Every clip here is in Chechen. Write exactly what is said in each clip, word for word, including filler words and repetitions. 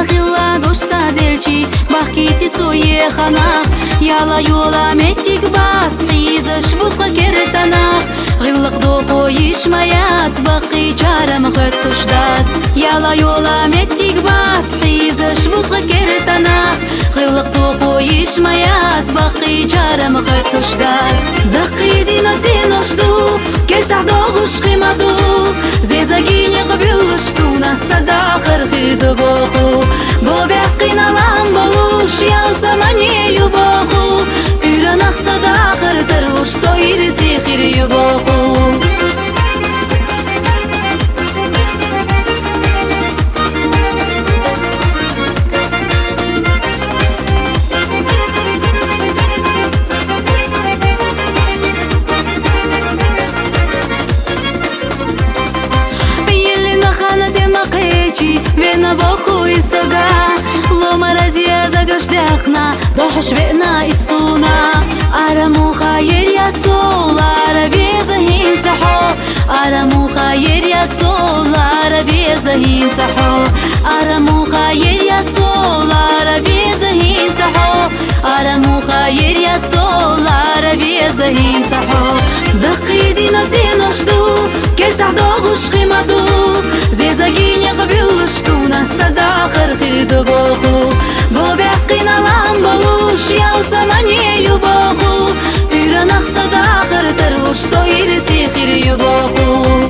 Хилла дош саделчи, бахкийти цо еханах, яла йола меттиг бац, хьийзаш бу тха кертанах. Гъиллакъ дохойиш ма яц, бакъичар ам хоттуш дац. Яла йола меттиг бац, хьийзаш бу тха кертанах. Гъиллакъ дохойиш ма яц, бакъичар ам хоттуш дац. Дахъидина ценош ду, кертахь догъуш хи ма ду. Зезагине къабулуш суна са дахар хир ду боху. Бо бяхъин алам болуш, ял са мане ю боху. Туьранах са дахар тарлуш, со ириси хир ю боху. Елена хана тема кечи, вена боху исага. Лома разия загаш дяхна, дохуш вена исуна. Ара муха ер я цола, ара веза хинца хо. Ара муха ер я цола, ара веза хинца хо. Ара муха ер я цола, ара веза хинца хо. Ара муха ер я цола, ара веза хинца хо. Дахъидина ценош ду, кертахь догъуш хи ма ду. Зезагине къабулуш суна са дахар хир ду боху. Бо бяхъин алам болуш, ял са мане ю боху. Туьранах са дахар тарлуш, со ириси хир ю боху.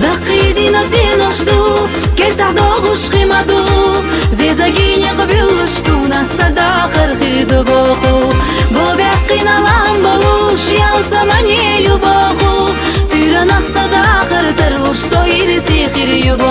Дахъидина ценош ду, кертахь догъуш хи ма ду. Зезагине къабулуш суна са дахар хир ду боху. Бо бяхъин алам болуш, ял са мане ю боху. Туьранах са дахар тарлуш, со ириси хир ю боху.